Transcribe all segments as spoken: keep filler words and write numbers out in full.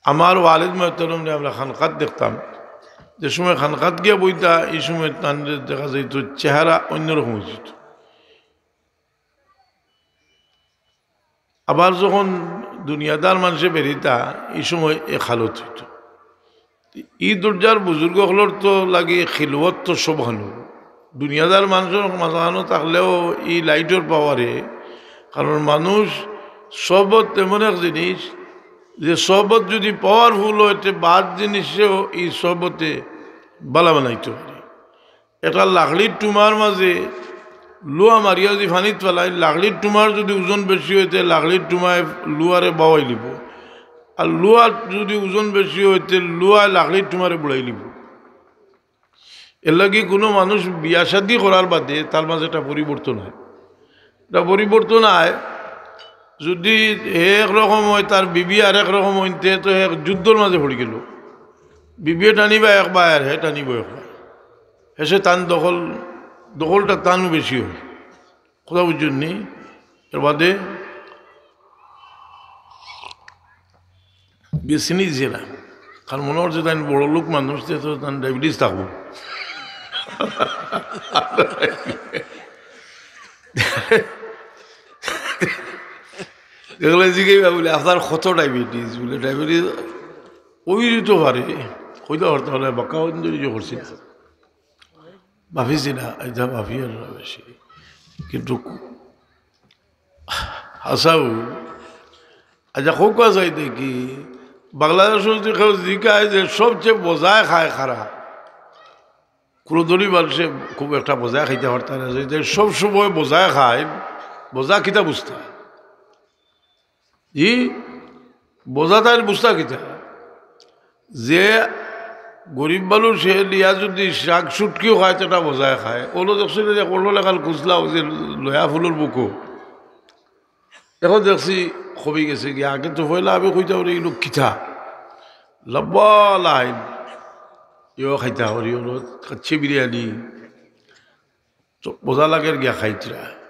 আমার ওয়ালিদ মোহতরমরে আমরা খানকাত দেখতাম, যে সময় খানকাত গিয়া বইতা, এই সময় তানরে দেখা যাইতো চেহারা অন্যরকম অইযিতো। আবার যখন দুনিয়াদার মানষে বেরিতা, এই সময় এক হালত অইতো। ই দরজার বুজুর্গ অকলর তো লাগি খিলওয়াত তো সবখানো। দুনিয়াদার মানষর মাঝখানো থাকলেও ই লাইটর পাওয়ারে, কারণ মানুষ সহবত এমন এক জিনিস, যে সহবত যদি পাওয়ারফুল অয়, তে বাদ জিনিসেও ই সহবতে বালা বানাইতো পারে। একটা লাকড়ির টুমার মাঝে লুয়া মারিয়া যদি পানিত ফালাই, লাকড়ির টুমার যদি ওজন বেশি অয়, তে লাকড়ির টুমায় লুয়ারে বাওয়াই লিবো। আর লুয়ার যদি ওজন বেশি অয়, তে লুয়ায় লাকড়ির টুমারে বুড়াই লিবো। এরলাগি কোনো মানুষ বিয়া শাদি করার বাদে তার মাঝে একটা পরিবর্তন অয়। এটা পরিবর্তন অয়, যদি হে একরকম অয়, তার বিবি আরেক রকম অইন, তে তো হে এক যুদ্ধর মাঝে পড়ি গেলো। বিবিয়ে টানিবা এক বায় আর হে টানিবো এক বায়। হেষে তান দখল, দখলটা তানও বেশি অয়। কথা বুঝছইন নি? এর বাদে বেশি নিছে না, কারণ মনে করছে তাইন বড় লোক মানুষ, তে তো তান ডায়াবেটিস থাকবো। দেখলে জিজ্ঞেস বলে, "আপনার কত ডায়াবেটিস?" বলে, "ডায়াবেটিস অইতো পারে, কইতা পারতাম না, বাক্কা ইঞ্জুরি করছি না, মাফি ছিল না, এটা মাফি আর না বেশি।" কিন্তু হাসাউ, আচ্ছা, খুব কথা দেখি, বাংলাদেশো যদি কেউ জিকায় যে সবচেয়ে বজায় খায় কারা, কোনো ধনী মানষে খুব একটা বজায় খাইতা পারতা না, যে সব সময় বজায় খায়, বজা কিতা বুঝতা? জি, বজা তাইন বুঝতা কিতা? যে গরিব মানুষ, হে নিয়া যদি শাক শুটকিও খায়, তে এটা বজায় খায়। অনো দেখছি না যে কোনো লেখান খুঁজলাম যে লয়া ফুলর বুকো। এখন দেখছি কমি গেছে গিয়া। আগে তো পয়লা আমি কইতাম, "ওরে, ইনো কিতা?" লম্বা লাইন। ইও খাইতা করি, অনো খাচ্ছে বিরিয়ানি। তো বজা লাগের গিয়া খাইতরা।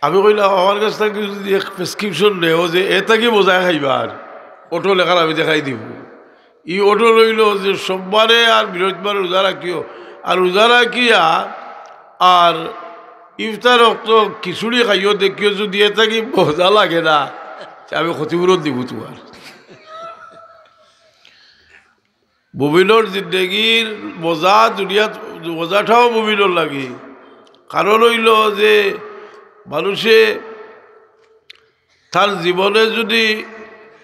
আমি কইলাম, "আমার কাছ থাকি যদি এক প্রেসক্রিপশন নেও যে এ থাকি বজায় খাইবার, অটো লেখার আমি দেখাই দিব।" ই অটো লইলো যে সোমবারে আর বৃহস্পতিবারে রোজা রাখিও, আর রোজা রাখিয়া আর ইফতার অক্ত খিচুড়ি খাইও, দেখিও যদি এ থাকি বজা লাগে না, তে আমি ক্ষতিপূরণ দিব তোমার। মুমিনর জিন্দেগির মজা দুনিয়াত, মজাটাও মুমিনর লাগি। কারণ অইলো যে মানষে তার জীবনে যদি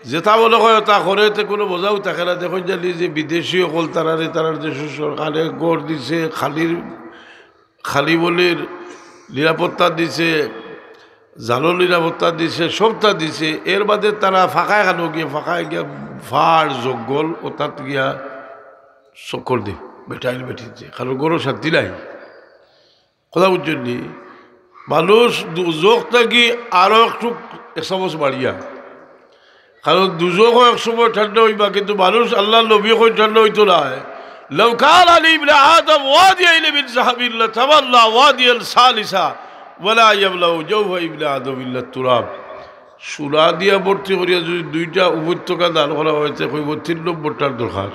যেটা মনে কয় তা করে, তে কোনো মজাও থাকে না। দেখো জানি যে বিদেশি অকল তারারে, তারার দেশর সরকারে ঘর দিছে, খালির খালি বলির নিরাপত্তা দিছে, জানর নিরাপত্তা দিছে, সবটা দিছে। এর বাদে তারা ফাঁকায় খানো গিয়া, ফাঁকায় গিয়া ফাড় জঙ্গল অতাত গিয়া চক্কর দে, বেটাইল বেটিতে, কারণ ঘরো শান্তি নাই। কথা বুঝছইন নি? মানুষ দুজখ থাকি আরো একটু এক চামচ বাড়িয়া, কারণ দুজখও এক সময় ঠান্ডা অইবা, কিন্তু মানুষ, আল্লার নবীয়ে কইন ঠান্ডা অইতো নায়। "লাউ কানা লি ইবনি আদম ওয়াদিয়াইনি মিন যাহাবিন লাতামান্না ওয়াদিয়ান সালিসা ওয়ালা ইয়ামলাউ জাওফা ইবনি আদম ইল্লা তুরাব।" সোনা দিয়া ভর্তি করিয়া যদি দুইটা উপত্যকা দান করা অয়, তে কইবো তিন নম্বরটার দরকার।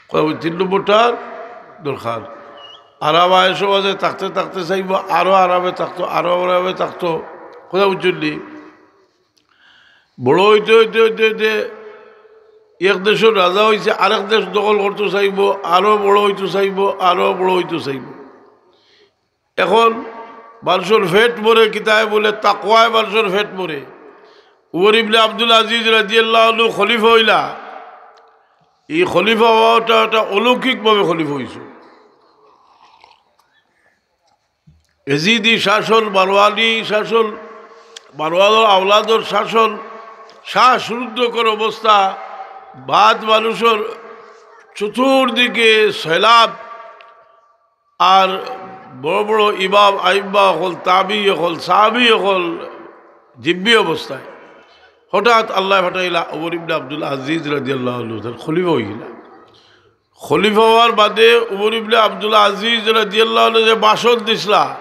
কইবো তিন নম্বরটার দরকার। আরাম আয়েশো মাঝে থাকতে থাকতে চাইবো আরো আরামে থাকতো, আরো আরামে থাকতো। কথা বুঝছইন নি? বড় অইতে অইতে অইতে অইতে এক দেশর রাজা অইছে, আরেক দেশ দখল করতো চাইবো, আরো বড় অইতো চাইবো, আরো বড় অইতো চাইবো। এখন মানষর পেট ভরে, কিতায় বলে তাকওয়ায় মানষর পেট ভরে। উমর ইবনে আব্দুল আজিজ রাদিয়াল্লাহু আনহু খলিফা অইলা। ই খলিফা অওয়াটা একটা অলৌকিকভাবে খলিফা অইছে। এজিদি শাসন, মারওয়ানি শাসন, মারওয়ানর আওলাদর শাসন, শ্বাসরুদ্ধকর অবস্থা, বাদ মানুষর চতুর্দিকে সয়লাব, আর বড় বড় ইমাম আইম্মা অকল, তাবি অকল, সাহাবি অকল, জিম্মি অবস্থায় হঠাৎ আল্লায় পাঠাইলা উমর ইবনে আব্দুল আজিজ রাদিয়াল্লাহু আনহু, তার খলিফা অইলা। খলিফা অওয়ার বাদে উমর ইবনে আব্দুল আজিজ রাদিয়াল্লাহু আনহু যে ভাষণ দিছলা,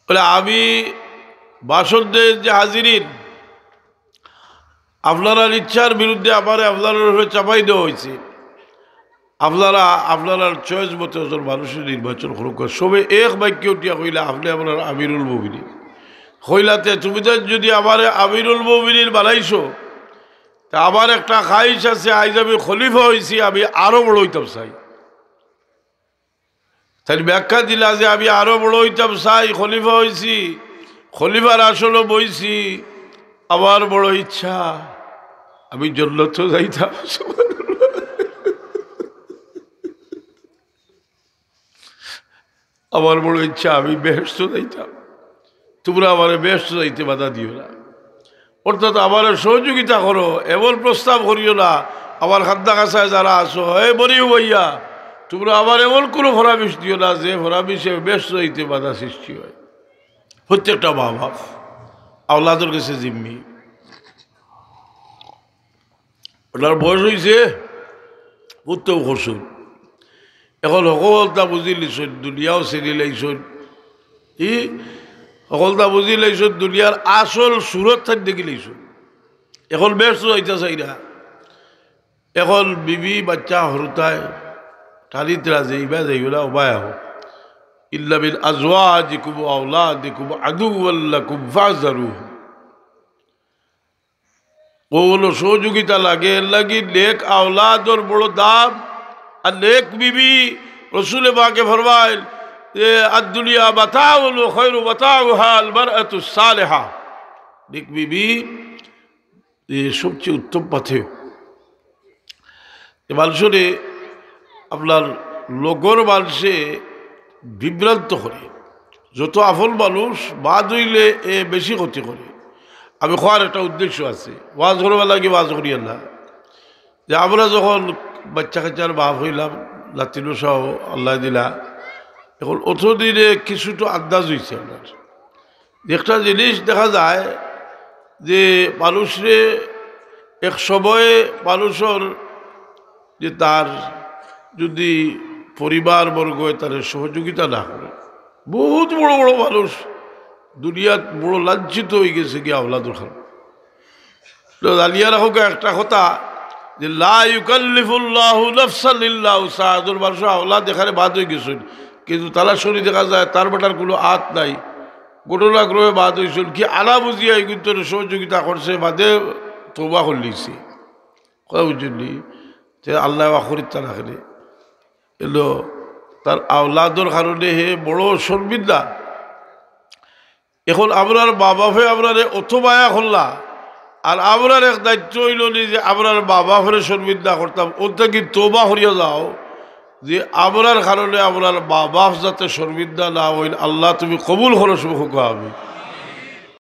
বলে, আমি ভাষণ দেই যে হাজিরিন, আপনারার ইচ্ছার বিরুদ্ধে আমারে আপনারার উপরে চাপাই দেওয়া অইছে। আপনারা আপনারার চয়েস মতে ওজন মানুষরে নির্বাচন করউক্কা।" সবে এক বাক্যে উঠিয়া কইলা, "আপনে আমরার আমিরুল মুমিনিন।" কইলা, "তে তুমি তাইন যুদি আমারে আমিরুল মুমিনিন বানাইছো, তে আমার একটা খাহিশ আছে, আইজ আমি খলিফা অইছি, আমি আরো বড় অইতাম চাই।" তাইন ব্যাখ্যা দিলা যে, "আমি আরো বড় অইতাম চাই, খলিফা অইছি, খলিফার আসনো বইছি, আমার বড় ইচ্ছা আমি জন্নতো যাইতাম, আমার বড় ইচ্ছা আমি বেহেশতো যাইতাম, তুমরা আমারে বেহেশতো যাইতে বাধা দিও না।" অর্থাৎ আমারে সহযোগিতা করো, এমন প্রস্তাব করিও না। আমার খান্দা কাছায় যারা আছো, এ বনি উমাইয়া, তুমরা আমার এমন কুনু ফরামিশ দিও না যে ফরামিশে বেহেশতো যাইতে বাধা সৃষ্টি হয়। প্রত্যেকটা মা বাপ আওলাদর গেছে জিম্মি। ওনার বয়স অইছে, পুত্তও করছইন। এখন হকলতা বুঝিলিছইন, দুনিয়াও চিনিলাইছইন। ই হকলতা বুঝিলাইছইন, দুনিয়ার আসল সুরত তাইন দেখিলাইছইন। এখন বেহেশতো যাইতা চাইরা। এখন বিবি বাচ্চা হুরুতায় টানিতরা যে ইবা যাইও না, ওবায় আহো। "ইন্না মিন আজওয়াজিকুম ওয়া আওলাদিকুম আদুওয়াল লাকুম ফাহজারুহুম।" অউ অইলো সহযোগিতা লাগে, এরলাগি নেক আওলাদর বড় দাম। আর নেক বিবি, রসুলে পাকে ফরমাইল যে, "আদ দুনিয়া মাতাউন ওয়া খায়রু মাতাউহাল মারআতুস সালেহা।" নেক বিবি, এ সবচেয়ে উত্তম পাথেয়। এ মানুষরে আপনার লগর মানষে বিভ্রান্ত করে। যত আফল মানুষ বাদ অইলে এ বেশি ক্ষতি করে। আমি কওয়ার একটা উদ্দেশ্য আছে, ওয়াজ করবার লাগি ওয়াজ করিয়ার না। যে আমরা যখন বাচ্চা কাচ্চার বাপ অইলাম, লাতিনো সহ আল্লায় দিলা, এখন অতদিনে কিছু তো আন্দাজ অইছে আমরার। একটা জিনিস দেখা যায় যে মানুষরে এক সময়ে মানুষর যে তার যুদি পরিবারবর্গয় তারে সহযোগিতা না করে, বহুত বড় বড় মানুষ দুনিয়াত বড় লাঞ্ছিত অইগেছে গিয়া আওলাদর কারণে। তো জানিয়া রাখউক্কা একটা কথা যে, "লা ইউকাল্লিফুল্লাহু নাফসান ইল্লা উসআহা।" আদর মানুষ আওলাদ এখানে বাদ অইগেছইন, কিন্তু তারা শুনি দেখা যায় তার বেটার কুনু আত নাই। ঘটনাক্রমে বাদ অইছইন, কি আনা বুঝিয়া এগুইন্তরে সহযোগিতা করছে, বাদে তওবা করিলিছে। কথা বুঝছইন নি? তে আল্লায় মাফ করিতা না কেনে? এলো তার আওলাদর কারণে হে বড় শর্মিন্দা। এখন আমরার মা বাপে আমরারে অত মায়া করলা, আর আমরার এক দায়িত্ব অইলো নি যে আমরার মা বাপরে শর্মিন্দা করতাম। অউ থাকি তওবা করিয়া যাও যে আমরার কারণে আমরার মা বাপ যাতে শর্মিন্দা না অইন। আল্লাহ, তুমি কবুল করো, সব কউক্কা আমিন।